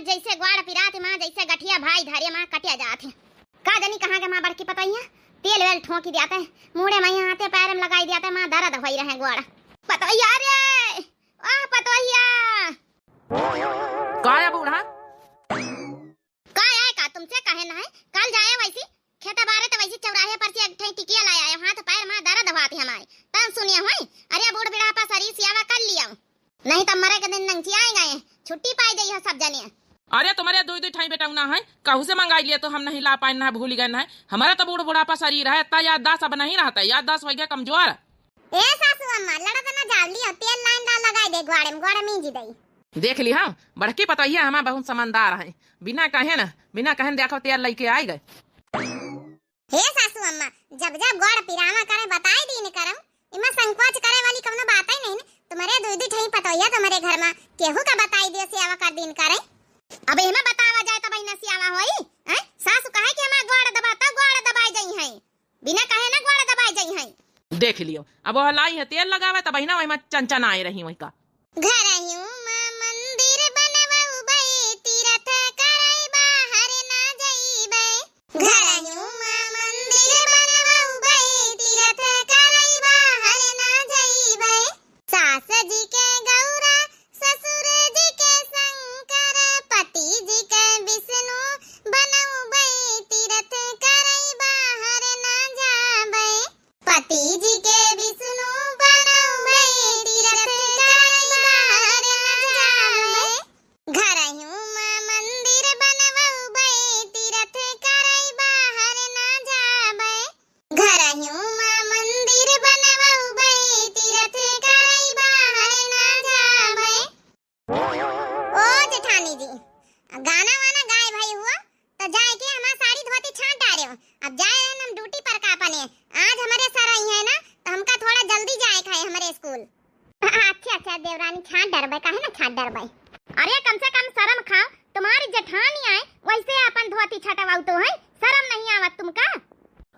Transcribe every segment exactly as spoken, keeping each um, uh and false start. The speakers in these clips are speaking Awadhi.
जैसे ग्वाड़ पिरात माँ, जैसे गठिया भाई धरे माँ कटिया जात है। का जनी कहाँ के माँ बड़की पतोहिया तेल वेल ठोंकी दियाते, मूड़े में यहाँ आते पैर में लगाई दियाते माँ दर्द होई रहे ग्वाड़। पतोहिया रे, ओ पतोहिया। का है बूढ़ा? का है का तुमसे कहे ना है, कल जाए वैसी खेते बारे तो वैसी चौराहे पर से एक ठे टिकिया लाया है, हाथ पैर माँ दर्द होत है हमारे। तब सुनिया होई, अरे बूढ़ बुढ़ापा शरीर सियावा कर लिया, नहीं तो मरे के दिन नंगचियाए गए, छुट्टी पाई जाई है सब जने। अरे तुम्हारे दुई दुई ठाई बेटौना है, कहू से मंगाई लिए तो हम नहीं ला पाए ना, भूल गए ना। हमारा तो बूढ़ बुढ़ापा शरीर है, इतना याददाश्त अब नहीं रहता, याददाश्त हो गया कमजोर। ए सासू अम्मा, लड़त ना जाओ, लियो तेल लाइन डाल लगाई दे ग्वाड़े में, ग्वाड़े मींजी दई। देख ली हाँ, बड़की पतोहिया हमार बहुत समझदार है, बिना कहे ना, बिना कहे देखो तेल लेके आई गए। हे सासू अम्मा, जब जब ग्वाड़ पिरावा करे बताई दीन करम, इमा संकोच करे वाली कौनो बात ही नहीं न। तुम्हारे दुई दुई ठई पतोहिया तुम्हारे घर मा, केहू का बताई दियो सेवा कर दीन करे। अब इमा बतावा जाए तो बहिना सेवा होई, हैं? सासू कहे कि हमार ग्वाड़ दबा तो ग्वाड़ दबाई जाई हैं, बिना कहे ना ग्वाड़ दबाई जाई हैं। देख लियो, अब वह लाई है तेल लगावे तो बहिना वही मा चंचन आए रही वही का। घरहियों मा मंदिर बनवउबै, तीरथ करै बाहर ना जइबै। घरहियों मा मंदिर बनवउबै, तीरथ करै बाहर ना जइबै। सास जी के गौरा, ससुर जी के शंकर, पति जी के विष्णु बनउबै, तीरथ करै बाहर ना जाबै। पति जी के विष्णु बनउबै, तीरथ करै बाहर ना जाबै। घरहियों मा मंदिर बनउबै, तीरथ करै बाहर ना जाबै। घरहियों मा मंदिर बनउबै, तीरथ करै बाहर ना जाबै। ओ जेठानी जी, गाना वाना गाए भाई हुआ, तो जाए के हमार साड़ी धोती छांट डारे हो। अब जाए रहन हम ड्यूटी पर का अपने, आज हमरे सर आई है ना, तो हमका थोड़ा जल्दी जाए का है हमरे स्कूल। अच्छा, अच्छा, देवरानी छांट डरबे, काहे ना छांट डरबे? अरे, कम से कम शर्म खाओ, तुम्हारी जेठानी आए, वैसे अपन धोती छटवाऊ तो है, शर्म नहीं आवत तुमका?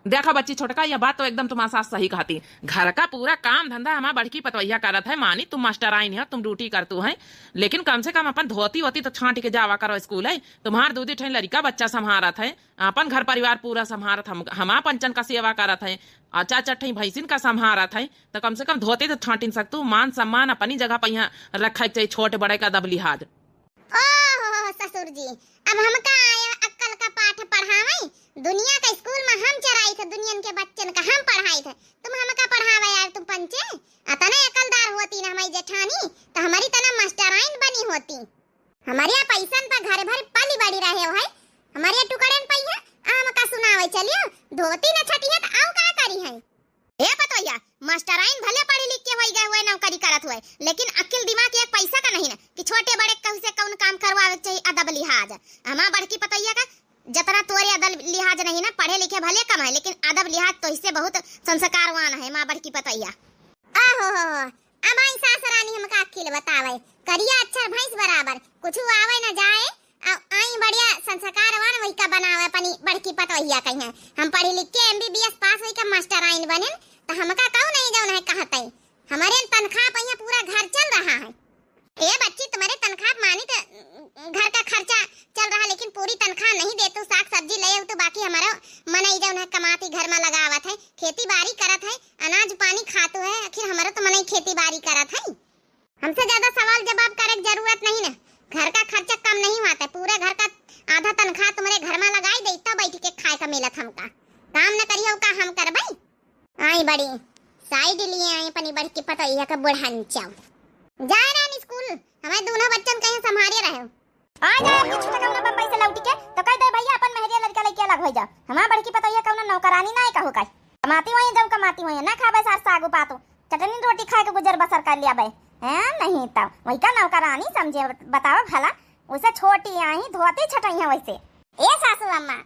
देखा बच्ची छोटका, यह बात तो एकदम तुम्हार सास सही कहती। घर का पूरा काम धंधा हमार बड़की पतवैया करत है, मानी तुम मास्टराइन हो, तुम ड्यूटी करतू है, लेकिन कम से कम अपन धोती वोती तो छांट के जावा करो स्कूल है। तुम्हार दू दी ठे लड़िका बच्चा संभारत है, अपन घर परिवार पूरा संभारत, हम, हमार पंचन का सेवा करत है, आ चार चार ठे भैंसिन का संभारत है, तो कम से कम धोती तो छांटिन सकतू। मान सम्मान अपनी जगह पर यहाँ रखे के चाहिए, छोट बड़े का अदब लिहाज। ओहो ससुर जी, अब हमका आया अक्कल का पाठ पढ़ावई। दुनिया का स्कूल में हम चराई थे, दुनियन के बच्चन का हम पढ़ाई थे, तुम हमका पढ़ावे यार, तुम पंचे। अतने अकलदार होती ना हमारी जेठानी, तो हमारी तना मास्टराइन बनी होती। हमारे यहाँ पैसन पर घर भर पली बड़ी रहे हो है, हमारे यहाँ टुकड़न पई है, आ हमका सुनावे चलियो, धोती न छटी है तो आऊ का करी है? ए पतोहिया, मास्टराइन भले पढ़ी लिख के होई गए हुए, नौकरी करत हुए, लेकिन अक्ल दिमाग एक पैसा का नहीं ना कि छोटे बड़े कहू से कौन काम करवावे के चाहिए, अदब लिहाज। हमार बड़की पतोहिया का जतना तोरे अदब लिहाज नहीं ना, पढ़े लिखे भले कम है, लेकिन अदब लिहाज तो इससे बहुत संस्कारवान है माँ बड़की पतोहिया। आहो हो हो, अब आई सास रानी हमका अक्ल बतावे, करिया अक्षर भैंस बराबर, कुछ आवे न जाए, आ, आई बढ़िया संस्कारवान वही का बनावे अपनी बड़की पतोहिया कहीं। हम पढ़ी लिख के एमबीबीएस पास वही का मास्टराइन बनिन, तो हमका कहू नहीं जौन है कहते, हमारे तनख्वाह पे यहाँ पूरा घर चल रहा है। ए बच्ची, तुम्हारे तनख्वाह मानी तो घर का खर्चा चल रहा, लेकिन पूरी तनख्वाह नहीं दे तू, साग सब्जी ले तू, बाकी हमारा मनई जौन है कमाती घर में लगावत है, खेती बाड़ी करत है, अनाज पानी खातू है, आखिर हमारा तो मनई खेती बाड़ी करत है। हमसे ज्यादा सवाल जवाब करे के जरूरत नहीं ना। घर का खर्चा कम नहीं होता है, पूरे घर का आधा तनख्वाह तुम्हारे घर में लगाई दे, तब बैठ के खाए का मिलत हमका। काम न करियो का हम करबई? आई बड़ी साइड लिए आई अपनी बड़की पतोहिया का बुढ़ान चाऊ। जाए रहन स्कूल, हमारे दोनों बच्चन कहीं संभारे रहे। आ जाए अपनी छुटका उन्हें बम्बई से लौटी के, तो कह दे भैया अपन मेहरिया लड़का लेके अलग हो जा। हमार बड़की पतोहिया कौनो नौकरानी ना है कहू का। कमाती हुई जब कमाती हुई ना खाबे सार सागू पातू। चटनी रोटी खाए के गुजर बसर कर लिया बे। हैं, नहीं तो वही का नौकरानी समझे, बताओ भला। उसे छोटी आई धोती छटई है वैसे। ए सासू अम्मा,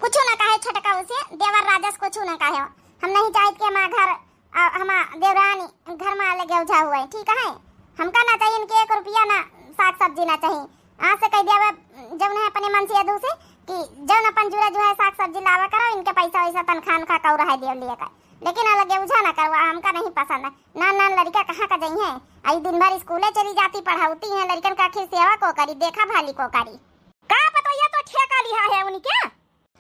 कुछ ना कहे छोटका उसे, देवर राजस कुछ ना कहे। हम नहीं चाहित कि हमार घर, आ, हमार देवरानी घर में लगे उझा हुए, ठीक है? हमका ना चाहिए इनके एक रुपया ना साग सब्जी ना चाहिए। आज से कह दिया बे, जौन है अपने मन से यदु से कि जौन अपन जुरा जो है साग सब्जी लावा करो, इनके पैसा वैसा तनख्वाह उनखा कौ रहे दियो लिए का। लेकिन अलगेउझा ना करवा, हमका नहीं पसंद। नान नान लड़िका कहाँ का जइहैं? आई दिन भर स्कूले चली जाती, पढ़ौती हैं, लड़िकन का आखिर सेवा को करी, देखा भाली को करी। का पतोहिया तो ठेका लिहा है उनके?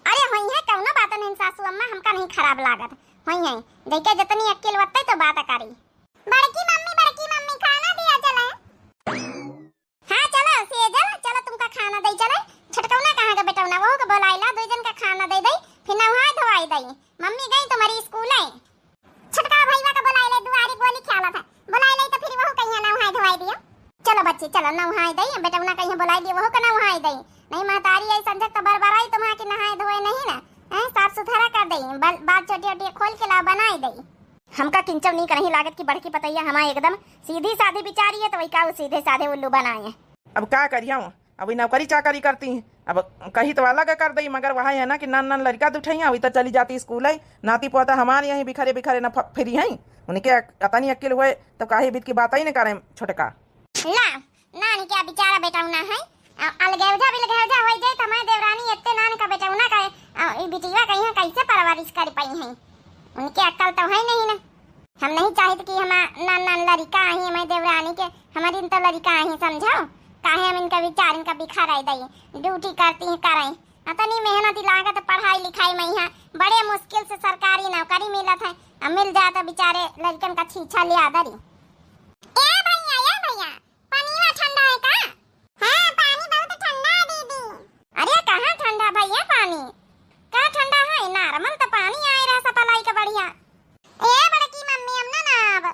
अरे होइहैं, कउनो बात नहीं सासू अम्मा, हमका नहीं खराब लागत। होइहैं, जइके जतनी अक्किल वत्ते तो बात करी। बड़की मम्मी, बड़की मम्मी, खाना दिया चले। हाँ, चलो, सेजल, चलो, तुमका खाना दई चले। छोटकउना कहाँ का बेटउना, वहू का बोलाइला, दुइ जन का खाना दे दई, फिर नहाए धोआई दई। मम्मी गई तुम्हारी स्कूल है। छोटका भईवा का बोलाइले, दुआरी गोली ख्याला था, बोलाइले तो फिर वहू कहिया नहाए धोआई दियो। चलो बच्ची, चलो, नहाए दई, बेटउना कहिया बोलाई दियो, वहू का नहाए दई। नहीं महतारी आई संझक तो बरबराई तुम्हारा कि नहाए धोए नहीं ना, हैं, साफ सुथरा कर दई, बाल, बाल चोटी ओटी खोल के लाओ, बनाई दई। हमका किंचव नीक नहीं लागत कि बड़की पतैया हमार एकदम सीधी साधी बिचारी है, तो वही का उ सीधे साधे उल्लू बनाए हैं। अब का करिया, अब ई नौकरी चाकरी करती हैं, अब कही तो अलग कर दई, मगर वह है ना कि नान नान लड़िका दुठैया, अभी तो चली जाती स्कूल है, नाती पोता हमारे यहीं बिखरे बिखरे न फ-, फिरी हैं। उनके अक-, अतनी अक्किल हुए तो काहे बीत की बात ही न करें छोटका। ला, नानी क्या बेचारा बेटउना है, अ-, अलगेउझा बिलगेउझा होई जाए तो हमारे देवरानी इतने नान का बेटउना का, अ, ई बिटिया कहिया कैसे परवरिश कर पाई हैं? उनके अक्कल तो है नहीं ना। हम नहीं चाहित कि हमार नान नान लड़िका आई हमारे देवरानी के, हमारी तो लड़िका आई, समझो, काहे हम इनका विचार इनका बिखराई दई, ड्यूटी करती हैं, करें, अतनी मेहनत लागत पढ़ाई लिखाई में यहाँ, बड़े मुश्किल से सरकारी नौकरी मिलत है, अब मिल जाए तो बेचारे लड़िकन का छीछा लिया दरी। ए भैया, ए भैया, पनिया ठंडा है का? हाँ, पानी बहुत ठंडा है दीदी। अरे कहाँ ठंडा भैया पानी? का ठंडा है? Normal तो पानी आए रहा सप्लाई का बढ़िया। ए बड़की मम्मी, हम ना नहाब।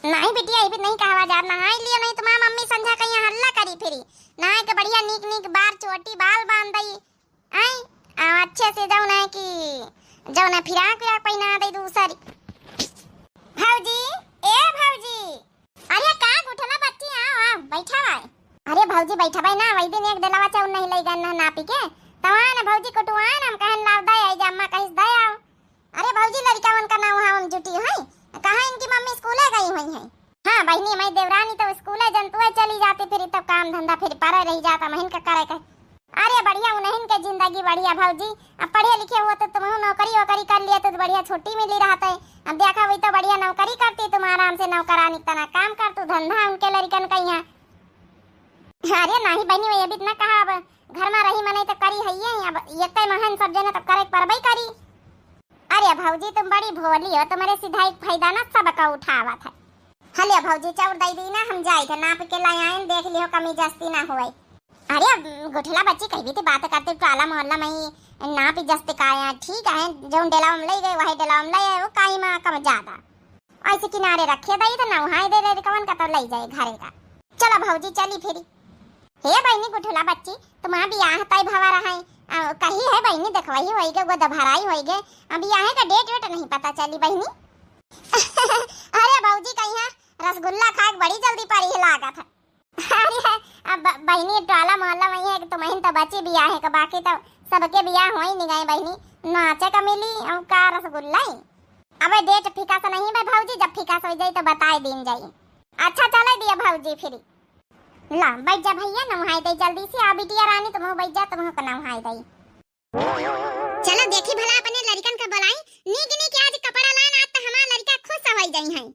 नहीं बिटिया, ये भी नहीं कहवा जात, नहाई लियो, नहीं तुम्हार मम्मी संझा कहिया हल्ला करी फिरी। नहाए के बढ़िया नीक नीक बार चोटी बाल बांध दई। आई, आ, अच्छे से जौन है कि जौन है फिराक विराक पहिना दे दूसरी। भौजी, ए भौजी। अरे का गुठला बच्ची, आओ, आओ, बैठा भाई। अरे भौजी बैठा भाई ना, वही दिन एक डेलावा चाउर नहीं लई गन ना नापी के, तवा ना भौजी कुटुआ ना हम कहन लाव दे आई जा, अम्मा कहिस दे आओ। अरे भौजी लड़िका मन का नाव हाँ हम जुटी है, कहाँ इनकी मम्मी स्कूले गई हुई है? हाँ बहिनी, हमारी देवरानी तो स्कूले जनतुए चली जाती, फिर तब काम धंधा फिर परे रही जाता, महिन का करे के। अरे बढ़िया, उन्हन के जिंदगी बढ़िया भौजी। अब पढ़े लिखे हुआ तो तुमहू नौकरी वोकरी कर लिया तो बढ़िया छुट्टी मिली रहत है। अब देखा हुई तो बढ़िया नौकरी करती तुम आराम से, नौकरानी तना काम कर तू धंधा उनके लड़िकन का यहाँ। अरे नहीं बहिनी, वही अभी इतना कहा, अब घर में रही मने तो करी है ये, अब ये कई महन सब जने तो करे परबई करी। अरे भौजी तुम बड़ी भोली हो, तुम्हारे सिधाई के फायदा ना सबका उठावत है। हले भौजी चाउर दे दी ना, हम जाई थे नाप के लाई आए, देख लियो कमी जस्ती ना होए। अरे गुठला बच्ची कही भी थी बात करते टोला मोहल्ला में ही नाप ही जस्ती का आया, ठीक है, जौन डेलावा में ले गए वही डेलावा में ले आए, वो काई में कम ज्यादा। ऐसे किनारे रखे दई तो नवहाई दे रे कवन का तो ले जाए घरे का। चलो भौजी चली फिरी। हे बहिनी गुठला बच्ची, तुम्हार बियाह तय भवा रहा है, आ, कही है बहिनी देखवही होई गे, गोद भराई होई गे, आ, बियाहे का डेट वेट नहीं पता चली बहिनी। अरे भौजी कहिया रसगुल्ला खाए के बड़ी जल्दी पड़ी है लागत है। अरे अब ब-, बहिनी टोला मोहल्ला में है कि तुम्हें तो बची बियाहे का, बाकी तो सबके बियाह हो ही नहीं गए बहिनी, नाचे का मिली और का रसगुल्ला ही। अबे डेट फिक्स नहीं बे भौजी, जब फिक्स हो जाई तो बताए दीन जाई। अच्छा चले दिया भौजी फिरी। ला बैठ जा भैया, नवहाई दे जल्दी से, आ बिटिया रानी तुमहू बैठ जा, तुमहू का नवहाई दे। चलो देखी भला अपने लड़िकन का बोलाई, नीक नीक आज कपड़ा लान, आज तो हमार लड़िका खुश हो जाई हैं।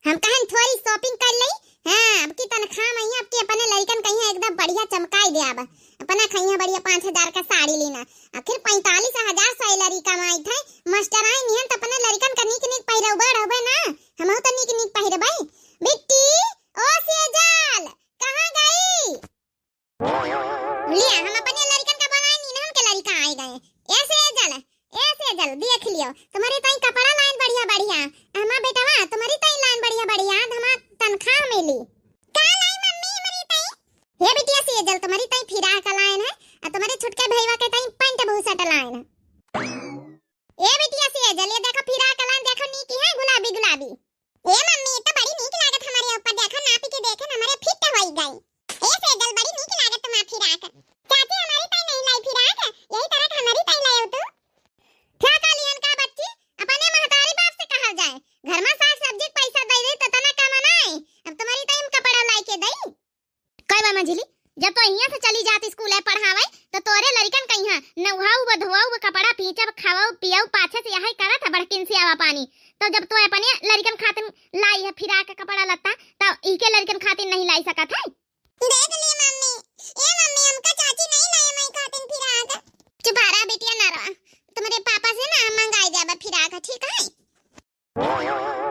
हम कहन थोड़ी shopping कर लई, हाँ, अब की तनख्वाह में ही अब की अपने लड़िकन कहिया एकदम बढ़िया चमकाई दे। अब अपना कहिया बढ़िया पाँच हजार का साड़ी लेना, आखिर पैंतालीस हजार salary कमाई थे, मास्टर आई निहन तो अपने लड़िकन का नीक नीक पहिरबे रहबे ना, हमहू तो नीक नीक पहिरबे। बिट्टी, ओ सेजल, कहाँ गई? लिया, हम अपने लड़िकन का बोलाए नी, हमके लड़िका आए गए। ए सेजल, ए सेजल, देख लियो, तुम्हारे ताई कपड़ा लाइन बढ़िया बढ़िया। हमार बेटवा, तुम्हारे ताई लाइन बढ़िया बढ़िया, हमार तनख्वाह मिली। का लाई मम्मी हमारी ताई? हे बिटिया सेजल, तुम्हारी ताई फिराक लाइन है, और तुम्हारे छुटके भईवा के ताई पैंट बुशर्ट लाइन है। ए बिटिया सेजल, ये देखो फिराक लाइन, देखो नीकी है गुलाबी गुलाबी। ए मम्मी, ये तो बड़ी नीक लागत हमारे ऊपर, देखो नाप के देखे हमारे फिट होई गई। ए सेजल, बड़ी नीक लागत तुम्हार फिराक। चाची, हमारी ताई नहीं लाई फिराक, यही तरह का हमारी ताई लायो तू। क्या का लियन का बच्ची, अपने महतारी बाप से कहा जाए, घर में साग सब्जी के पैसा दे दे तो तना कम ना है, अब तुम्हारी ताई हम कपड़ा लाई के दई। कई बा मझिली, जब तो हियाँ से चली जात स्कूल है पढ़ावे, तो तोरे लड़िकन का हियाँ नउहाउब, धोआउब, कपड़ा पींचब, खावाउब, पियाउब, पाछे से यही करत है बड़किन से आवा पानी। तो जब तो अपने लड़िकन खातिर लाई है फिराक के कपड़ा लत्ता, तो इके लड़िकन खातिर नहीं लाई सकत है? देख ली मम्मी, ए मम्मी, हमका चाची नहीं लाई हमारी खातिर फिराक। चुप रहा बिटिया, ना रहा, तुम्हारे पापा से ना हम मंगाई जाबा फिराक, ठीक है?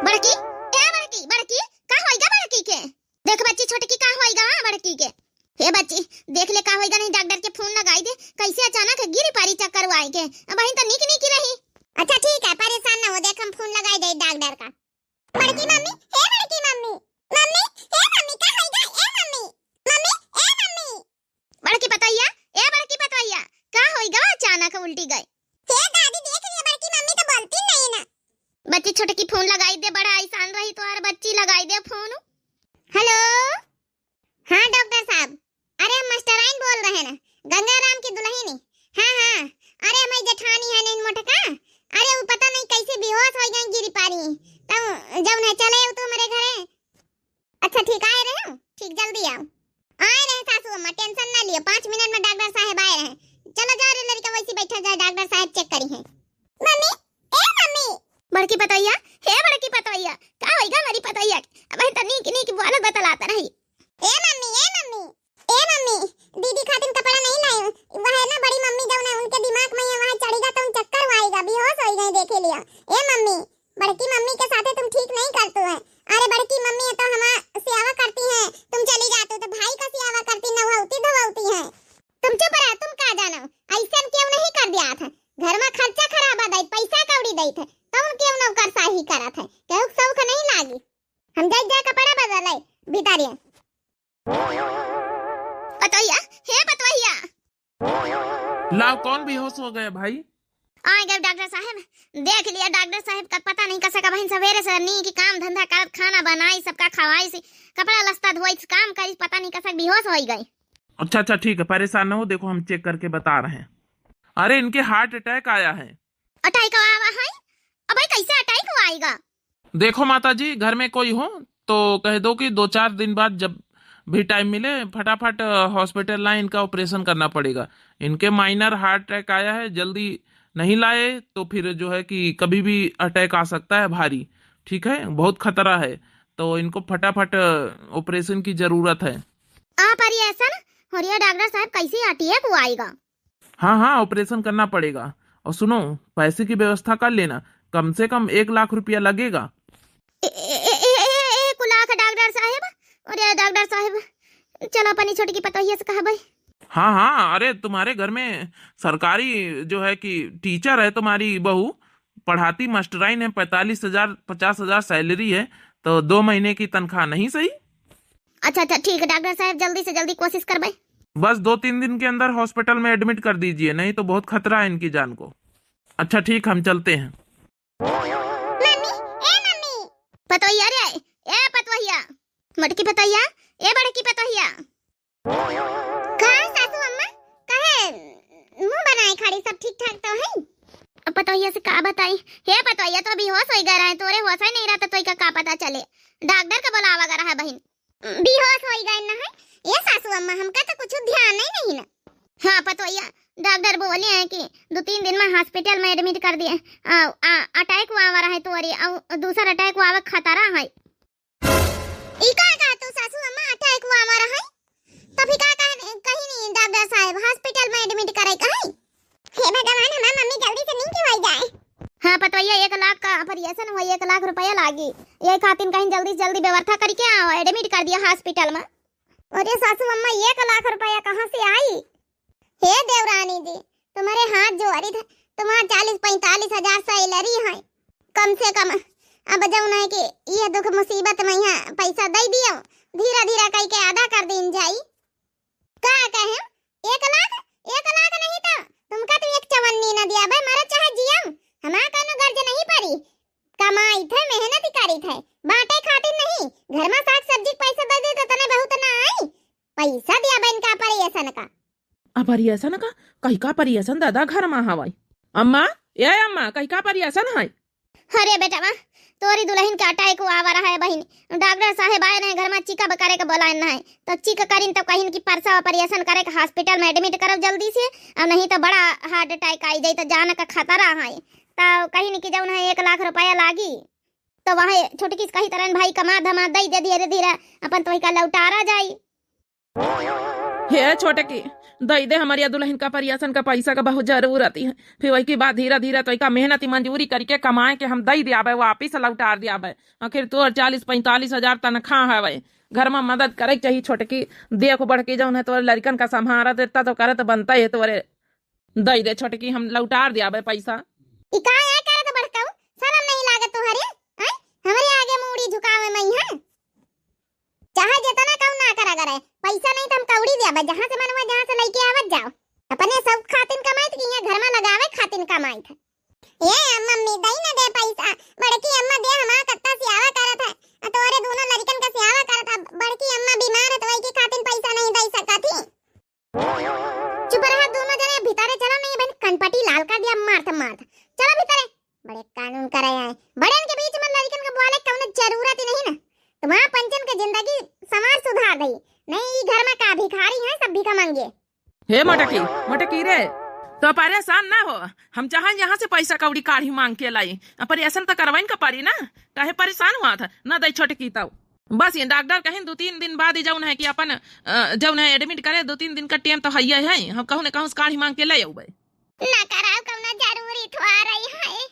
बड़की, ए बड़की, बड़की, का होइगा बड़की के? देख बच्ची छोटकी, का होइगा बड़की के? हे बच्ची, देख ले का होइगा, नहीं डॉक्टर के फोन लगाई दे, कैसे अचानक गिरी पारी चक्कर आए के, अबहिन तो नीक नीक रही। अच्छा ठीक है, परेशान ना हो, देख हम फोन लगाई दे डॉक्टर का। बड़की मम्मी, हे बड़की मम्मी, मम्मी, हे मम्मी, का होइगा, ए मम्मी, मम्मी, ए मम्मी। बड़की पतोहिया, ए बड़की पतोहिया, का होइगा अचानक उल्टी गए? हे दादी, देख लिया, बड़की मम्मी तो बोलती नहीं ना। बच्ची छोटकी फोन लगाई दे, बड़ा आसान रही तोहार बच्ची, लगाई दे फोन। हेलो, हाँ डॉक्टर साहब, अरे हम मास्टराइन बोल रहे हैं, गंगाराम की दुल्हन। हाँ हाँ, अरे हमारी जेठानी है नहीं मोटका, अरे वो पता नहीं कैसे बेहोश हो गई गिरी पारी, तब जब उन्हें चले वो तो हमारे घरे। अच्छा ठीक आए रहे हो, ठीक जल्दी आओ। आए रहे सासू अम्मा, टेंशन ना लियो, पाँच मिनट में डॉक्टर साहब आए रहे। चलो जाओ रे लड़का, वैसे बैठा जाए, डॉक्टर साहब चेक करी है। मम्मी, ए मम्मी। बड़की पतोहिया, हे बड़की पतोहिया, का होइगा हमारी पतोहिया? अब तो नीक नीक बोलत बतलात रही। ए मम्मी, ए मम्मी, ए मम्मी, दीदी खातिर कपड़ा नहीं लाई। वह है ना बड़ी मम्मी जौन है, उनके दिमाग में ये वहाँ चढ़ेगा तो चक्कर आएगा, बेहोश हो गई देखे लिया। ए मम्मी, बड़की मम्मी के साथे तुम ठीक नहीं करतू है। अरे बड़की मम्मी तो हमार सेवा करती हैं, तुम चली जातू तो भाई का सेवा करती, नहौती धोवती हैं। तुम चुप रहो, तुम का जानो, ऐसन क्यों नहीं कर दिया था। घर में खर्चा खराब है, पैसा कौड़ी देत है, तब क्यों नौकरशाही करत है, केहू के शौक नहीं लागी। हम जाई जा कपड़ा बदले भीतरिया। पतोहिया, हे पतोहिया। लाओ, कौन बेहोश हो गया भाई? आ गए डॉक्टर साहब, देख लिया डॉक्टर साहब का पता नहीं कसा का बहन सवेरे से नीक काम धंधा करत, खाना बनाई, सबका खवाई सी, कपड़ा लत्ता धोई सी, काम करी, पता नहीं कसा बेहोश हो गई। अच्छा अच्छा ठीक है, परेशान ना हो, देखो हम चेक करके बता रहे हैं। अरे इनके हार्ट अटैक आया है। अटैक आवा है? अबे कैसे अटैक आएगा? देखो माता जी, घर में कोई हो तो कह दो कि दो चार दिन बाद जब भी टाइम मिले फटाफट, अ, हॉस्पिटल लाएं, इनका ऑपरेशन करना पड़ेगा। इनके माइनर हार्ट अटैक आया है, जल्दी नहीं लाए तो फिर जो है कि कभी भी अटैक आ सकता है भारी, ठीक है, बहुत खतरा है। तो इनको फटाफट, अ, ऑपरेशन की जरूरत है। ऑपरेशन? अरे डॉक्टर साहब, कैसे अटैक आएगा? हाँ हाँ, ऑपरेशन करना पड़ेगा। और सुनो, पैसे की व्यवस्था कर लेना, कम से कम एक लाख रुपया लगेगा। ए, ए, ए, ए, ए, एक लाख डॉक्टर साहब? अरे डॉक्टर साहब, चलो अपनी छोटकी पतोहिया से कहबे। हाँ हाँ, अरे तुम्हारे घर में सरकारी जो है कि टीचर है तुम्हारी बहू, पढ़ाती मास्टराइन है, पैंतालीस हजार, पचास हजार सैलरी है, तो दो महीने की तनख्वाह नहीं सही? अच्छा अच्छा ठीक है डॉक्टर साहब, जल्दी से जल्दी कोशिश करबे। बस दो तीन दिन के अंदर हॉस्पिटल में एडमिट कर दीजिए, नहीं तो बहुत खतरा है इनकी जान को। अच्छा ठीक, हम चलते हैं। मम्मी, ए मम्मी। पतोहिया रे, ए पतोहिया, मोटकी पतोहिया, ए बड़की पतोहिया। का सासू अम्मा, काहे मुंह बनाए खड़ी, सब ठीक ठाक तो है? अब पतोहिया से का बताई? हे पतोहिया, तो बेहोश हो गए रहे, तोरे होश ही नहीं रहता, तो का, का पता चले? डॉक्टर का बुलावा गा रहा बहिन। बेहोश हो गए न है? ये सासू अम्मा, हमका तो कुछ ध्यान ही नहीं ना। हाँ पतोहिया, डॉक्टर बोले हैं कि दो तीन दिन में हॉस्पिटल में एडमिट कर दिए। आ, आ, अटैक आवा रहा है तोरे, और दूसरा अटैक आवे खतरा है। ई का कहा तू सासू अम्मा, अटैक आवा रहा है? तो फिर का कहे, कहीं नहीं डॉक्टर साहब, हॉस्पिटल में एडमिट करे कहे? हे भगवान, हमार मम्मी जल्दी से नीक हो जाए। हाँ पतोहिया, एक लाख का ऑपरेशन हुआ, एक लाख रुपया लागी। ये खातिर कहीं जल्दी से जल्दी व्यवस्था करके आओ, एडमिट कर दिया हॉस्पिटल में। अरे सासू अम्मा, एक लाख रुपया कहाँ से आई? हे देवरानी जी, तुम्हारे हाथ जोड़ी थे, तुम्हारा चालीस पैंतालीस हजार सैलरी है, कम से कम अब जौन है कि ये दुख मुसीबत में यहाँ पैसा दे दियो, धीरे धीरे कई के अदा कर दीन जाई। का कहे, एक लाख, एक लाख नहीं तो तुमका तो एक चवन्नी न दिया भाई, मरो चाहे जियो, हमारा कोनो गर्ज नहीं पड़ी। कमाई थे, मेहनत करी थे, बांटे खातिर नहीं, घर में साग सब्जी के पैसा दे दे तो तने बहुत ना आई, पैसा दिया बहन का ऑपरेशन का। ऑपरेशन का? कई का ऑपरेशन दादा घर में हवाई? अम्मा, ए अम्मा, कई का ऑपरेशन है? अरे बेटवा, तोरी दुलहिन का attack आवा रहा है बहिन। डॉक्टर साहेब आए रहे घर मा, checkup करे के बोलाए रहे। तो check करिन तो कहिन कि परसव operation करे के hospital मा admit करव जल्दी से, अउर नहीं तो बड़ा heart attack आई जाई तो जान का खतरा है। तो कहिन कि जउन है एक लाख रुपया लागी। तो वहाँ छोटकी से कही तरन भाई कमा धमा दई दे धीरे धीरे, अपन तोही का लौटारा जाई। हे छोटकी, दई दे हमरिया दुलहिन का operation का पैसा का बहुत जरूरत है। फिर वही के बाद धीरे धीरे तोही का मेहनत मजूरी करिके कमाए के हम दई दियाबे, वापिस लौटार दियाबे। आखिर तोर चालीस पैंतालीस हजार तनख्वाह हवे, घर मा मदद करे के चाही छोटकी। देख बढ़ के जउन है तोरे लड़िकन का संभारा देता तो करत बनता है तोरे। दई दे छोटकी, हम लौटार दियाबे पैसा। ई का है करत बड़काऊ? शरम नहीं लागत तोहरे? हैं? हमरे आगे मूड़ी झुकावे मइहाँ। चाहे जेतना कहू ना करा करे, पैसा नहीं तो हम कौड़ी दियाबे, जहाँ से मनवा जहाँ से लइके आवत जाओ। अपने शौक खातिन कमाइत कि यहाँ घर मा लगावे खातिन कमाइत है। ए मम्मी, दई न दे पैसा। बड़की अम्मा दे हमार कत्ता सियावा करत है, आ तोरे दोनों लड़िकन का सियावा करत है। बड़की अम्मा बीमार है तो वही के खातिन पैसा नहीं दई सकत ही। चुप रहा दोनों जने, भीतरे चलो, नहीं बहन कनपटी लाल कर दिया, मारत मारत। चलो भीतरे, बड़े कानून करे आए। बड़न के बीच मा लड़िकन के बोले कौनो जरूरत ही नहीं ना। तुम्हारा पंचन के जिंदगी समाज सुधार दई, नहीं ई घर मा का भिखारी है, सब भीख मांगे। हे मोटकी, मोटकी रे, तो परेशान ना हो, हम चाहे यहाँ से पैसा कौड़ी काढ़ी मांग के लाई, operation तो करवाइन का पड़ी ना, काहे परेशान हुआ था, ना दई छोटकी तौ। बस ये डॉक्टर कहिन दो तीन दिन बाद ही जउन है कि अपन, अ, जउन है admit करे, दो तीन दिन का time तो हइये है, हम कहूँ न कहूँ से काढ़ी मांग के ले अउबे। ना कराव, कौनो जरूरी थोड़ा रही है।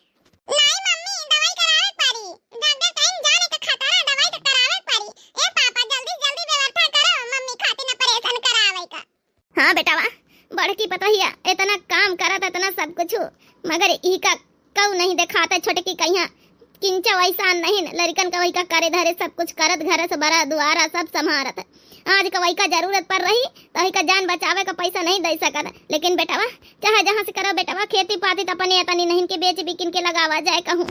नहीं मम्मी, दवाई करावे के पड़ी। डॉक्टर कहिन जाने के खतरा, दवाई तो करावे के पड़ी। ए पापा, जल्दी जल्दी व्यवस्था करो मम्मी खातिर operation करावे का। हाँ बेटवा, बड़की पतोहिया इतना काम करत, इतना सब कुछ, मगर ई का कऊ नहीं देखात है छोटकी कहिया किंचा वैसा नहीं, लड़िकन का वही का करे धरे, सब कुछ करत, घर से बड़ा दुआरा सब संभारत है। आज का वही का जरूरत पड़ रही तो वही का जान बचावे का पैसा नहीं दे सकत। लेकिन बेटवा, चाहे जहाँ से करो बेटवा, खेती पाती तो अपने अतनी नहीं के बेच बिकिन के लगावा जाए कहूँ।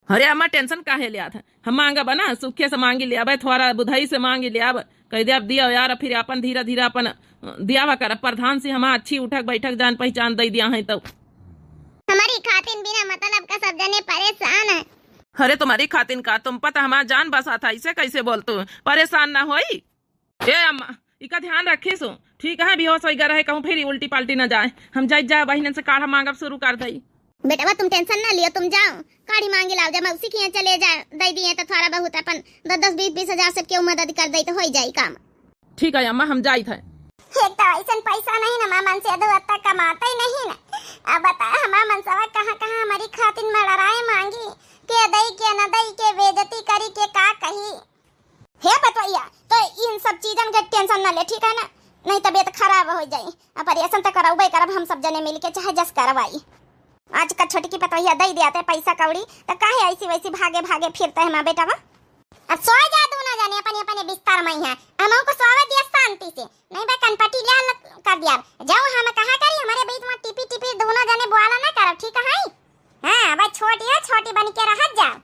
अरे अम्मा, tension काहे लियात है? हम मांगब ना, सुखे से मांगी लियाबे, थोड़ा बुधई से मांगी लियाब, कह दे अब दिया यार, फिर अपन धीरे धीरे अपन, अ, दियावा कर। प्रधान से हम अच्छी उठक बैठक जान पहचान दे दिया है तो। हमारी खातिन बिना मतलब का सब जने परेशान है। अरे तुम्हारी खातिन का, तुम पता हमार जान बसा था, इसे कैसे बोल तू? परेशान ना होई। ए अम्मा, इका ध्यान रखी सु, ठीक है, बेहोश होई गा रहे, कहूँ फिर उल्टी पाल्टी ना जाए। हम जाई जा बहिनन से काढ़ा मांगब शुरू कर दई। बेटवा तुम tension ना लियो, तुम जाओ काढ़ी मांगी लाओ, जब मौसी के यहाँ चले जाए, दे दिए तो थोड़ा बहुत अपन दस दस बीस बीस हजार से क्यों मदद कर दे तो हो जाई काम। ठीक है अम्मा, हम जाई थे। एक तो ऐसन पैसा नहीं ना, माँ मन से दो अत्ता कमाते ही नहीं ना। अब बता हमार मनसवा कहाँ कहाँ हमारी खातिन मड़राए मांगी, के दई के न दई, के बेइज्जती करी, के का कही। हे पतवैया, तो इन सब चीजन के tension ना ले, ठीक है ना? नहीं तबीयत खराब हो जाई। operation तो करौबे करब हम सब जने मिल के, चाहे जस करवाई। आज का छोटकी पतवैया दे दिया ते पैसा कौड़ी, तो काहे ऐसी वैसी भागे भागे फिरते हैं माँ बेटा बा? अब सोए जा दोनों जने अपने अपने बिस्तर में ही है, हमहू को सोवे दिया शांति से, नहीं बा कनपटी ले ल-, कर दिया। जाओ हम कहा करी, हमारे बीच में टिपी टिपी दोनों जने बुआला ना करब, ठीक है? हाँ, अब छोटी है, छोटी बन के रह जाओ।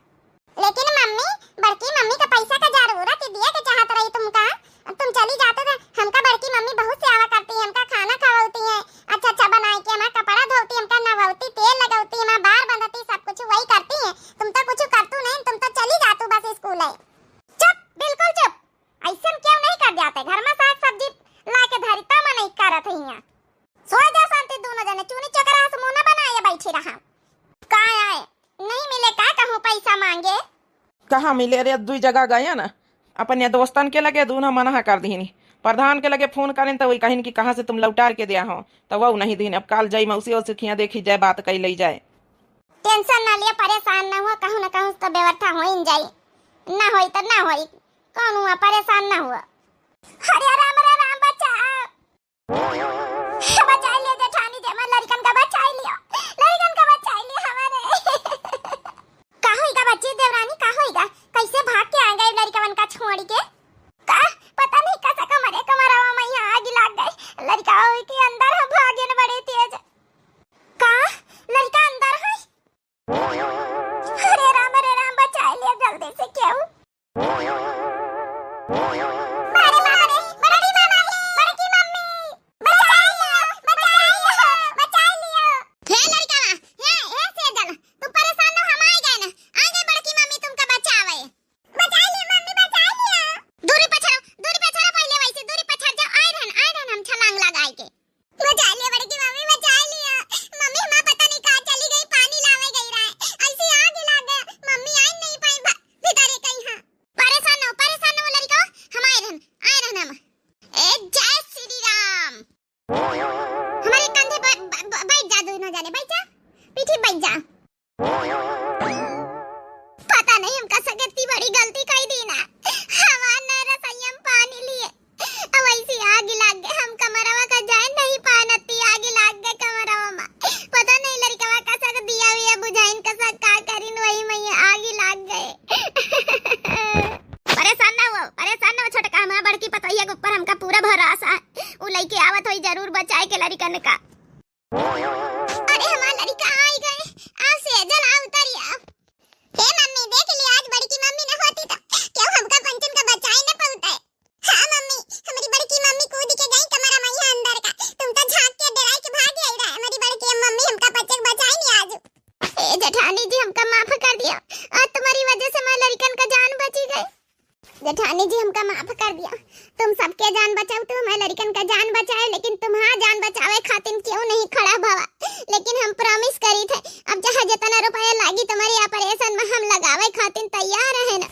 लेकिन मम्मी, बड़की मम्मी का पैसा का जरूरत ही दिए के चाहत रही तुमका। अब तुम चली जाते तो हमका बड़की मम्मी बहुत सेवा करती है, हमका खाना खवाती है, अच्छा अच्छा बनाए के हमारा कपड़ा धोती, हमका नहवाती, तेल लगाती, हमारा बार बंधती, सब कुछ वही करती है। तुम तो कुछ करतू नहीं, तुम तो चली जातू बस स्कूल है। चुप, बिल्कुल चुप। ऐसन क्यों नहीं कर जाते? घर में साग सब्जी ला के धरी तब नहीं करत है यहाँ। सो जा शांति दोनों जने, चूनी चकरा से मुंह न बनाए बैठी रहा। का आए, नहीं मिले का कहूँ पैसा मांगे? कहाँ मिले रे, दुई जगह गए ना, अपन ये दोस्तन के लगे दूनो मना कर दीनी। प्रधान के लगे फोन करें तो वही कहिन कि कहाँ से तुम लौटार के दिया हो, तो वो नहीं दीन। अब काल जाई मौसी और सुखिया देखी जाए, बात कई लई जाए। tension ना लिया, परेशान ना हुआ, कहूँ ना कहूँ तो व्यवस्था हो ही जाई, ना होई तो ना होई, कौन हुआ, परेशान ना हुआ। हरे राम, रे राम, बचा। बचाई लियो जेठानी जी, हमारे लड़िकन का बचाई लियो, लड़िकन का बचाई लियो हमारे। का होइगा बच्ची देवरानी, का होइगा? कैसे भाग के आ गए लड़िकवन का छोड़ के? का पता नहीं कसा कमरे कमरवा में यहाँ आग लग गई, लड़िका के अंदर हम भागे न बड़े तेज। का लड़िका अंदर है? अरे राम, अरे राम, बचाई लियो जल्दी से केहू। अरे बाप रे, बड़की माँ, आग लगाए के। बचा लिया बड़की मम्मी, बचा लिया। मम्मी, हमार पता नहीं कहाँ चली गई, पानी लावे गई रहे, ऐसी आग लाग गया, मम्मी आई नहीं पाई भ-, भीतरे कहीं। हाँ, परेशान न हो, परेशान न हो लड़का, हम आए रहन, आए रहन हम। ए जय श्री राम। हमारे कंधे पर ब-, ब-, बैठ जा, दोनों जाने बैठ जा, पीठी बैठ जा। पता नहीं हमका सगती बड़ी गलती कई दी ना, हमार न रसोइया में पानी लिए, अब ऐसी आग लाग गए, हम कमरवा का जाए नहीं पानती, आग लाग गए कमरवा में। पता नहीं लड़कवा का सक दिया विया बुझाइन का सक का करिन, वही में ये आग लाग गए। परेशान ना हो, परेशान ना हो छोटका, हमार बड़की पतोहिया के ऊपर हमका पूरा भरोसा है, उ लइके आवत होई जरूर बचाए के लड़कन का। अरे हमार लड़का आई गए, आओ सेजल आओ उतरी आओ। हे मम्मी, देख ली, आज बड़की मम्मी न होती तो क्यों हमका पंचन का बचाई न पाउते। हाँ मम्मी, हमारी बड़की मम्मी कूद के गई कमरा में यहाँ अंदर का, तुम तो झांक के डराई के भाग गई रहे। हमारी बड़की मम्मी हमका बच्चे के बचाई नहीं आज। ए जेठानी जी, हमका माफ कर दिया, आज तुम्हारी वजह से मैं लड़कन का जान बची गई। जेठानी जी, हमका माफ कर दिया, तुम सबके जान बचाओ, तुम हमारे लड़कन का जान बचाओ, लेकिन तुम्हारा जान बचावे खातिर क्यों नहीं खड़ा भवा? लेकिन हम promise करी थे, अब चाहे जितना रुपया लागी तुम्हारे operation में, हम लगावे खातिर तैयार है ना।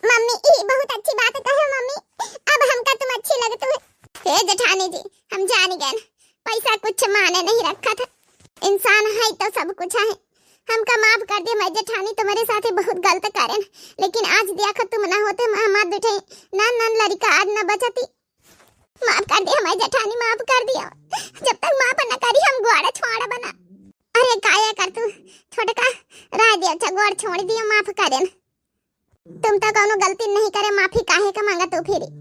मम्मी, ई बहुत अच्छी बात कहो मम्मी, अब हमका तुम अच्छी लगतू है। हे जेठानी जी, हम जान गए, पैसा कुछ माने नहीं रखा था, इंसान है तो सब कुछ है। हमका माफ कर दे, मैं जेठानी तुम्हारे साथे बहुत गलत करेन, लेकिन आज देखो तुम ना होते, हम, हमार दुठे नान नान लड़का आज न बचती। माफ कर दे हमारे जेठानी, माफ कर दिया, जब तक माफ न करी हम ग्वाड़ा छोड़ा बना। अरे काया कर तू छोटका, रह दे, अच्छा ग्वाड़ छोड़ दिया, माफ करेन। तुम तो कौनो गलती नहीं करे, माफी काहे का मांगा तू फिरी?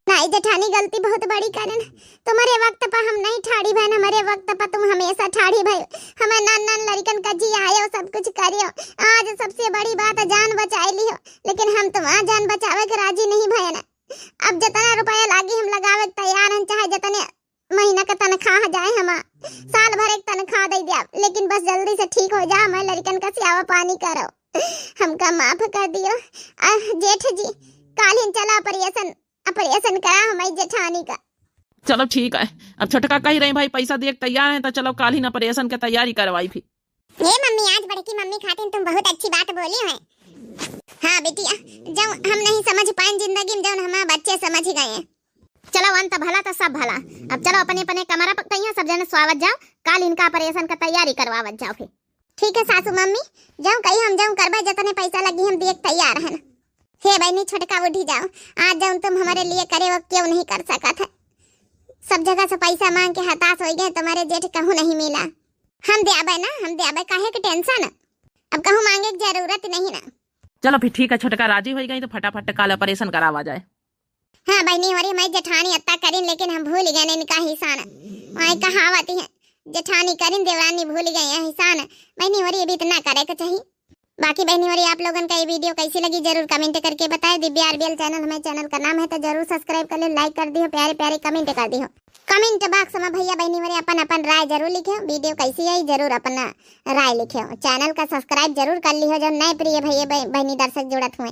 नहीं जेठानी, गलती बहुत बड़ी करेन। तुम्हारे वक्त पर हम नहीं ठाड़ी भयन, हमारे वक्त पर तुम हमेशा ठाड़ी भयो। हमें नान नान लड़कन का जियायो, सब कुछ करियो। आज सबसे बड़ी बात जान बचाए लियो, लेकिन हम तुम्हार जान बचावे के राजी नहीं भयन। अब जितना रुपया लागी हम लगावे के तैयार हन, चाहे जितने महीना का तनख्वाह जाए, हम साल भर एक तनख्वाह दे दिया, लेकिन बस जल्दी से ठीक हो जा, हमारे लड़कन का सियावा पानी करो, हमका माफ कर दियो। आ, जेठ जी, कालिन चला operation, operation करा हमारी जेठानी का। चलो ठीक है, अब छोटका कही रही भाई पैसा दिए के तैयार है, तो चलो कालिन operation के तैयारी करवाई फिर। हे मम्मी, आज बड़की मम्मी खातिर तुम बहुत अच्छी बात बोली है। हाँ बिटिया, जो हम नहीं समझ पाए जिंदगी में, जो हमारे बच्चे समझ गए हैं। चलो, अंत भला तो सब भला। अब चलो अपने अपने कमरा पर कहिया सब जने स्वावत जाओ, काल इनका operation का तैयारी करवावत जाओ फिर। ठीक है सासू मम्मी, जाओ कही हम जाओ करबे, जितने पैसा लगी हम दिए के तैयार है ना। हे बहनी छोटका उठी जाओ, आज जाओ तुम हमारे लिए करे वो क्यों नहीं कर सकत है। सब जगह से पैसा मांग के हताश हो गए, तुम्हारे जेठ कहूँ नहीं मिला। हम दे आबे ना, हम दे आबे, काहे के tension? अब कहूँ मांगे के जरूरत नहीं ना। चलो फिर ठीक है, छोटका राजी हो गई तो फटाफट काल operation करावा जाए। हाँ बहनी होरी, मैं जेठानी अत्ता करिन, लेकिन हम भूल गए इनका हिसान। वही कहावत है, जेठानी करिन देवरानी भूल गई है हिसान। बहनी होरी, अभी इतना करे के चाहिए। बाकी बहनी होरी, आप लोगन का ये video कैसी लगी जरूर comment करके बताए। दिव्या आरबीएल channel हमारे channel का नाम है, तो जरूर subscribe कर ले, like कर दियो, प्यारे प्यारे comment कर दियो। Comment box में भैया बहनी होरी अपन अपन राय जरूर लिखे, video कैसी आई जरूर अपना राय लिखे। Channel का subscribe जरूर कर लियो, जो नए प्रिय भैया बह-, बहनी दर्शक जुड़त हुए।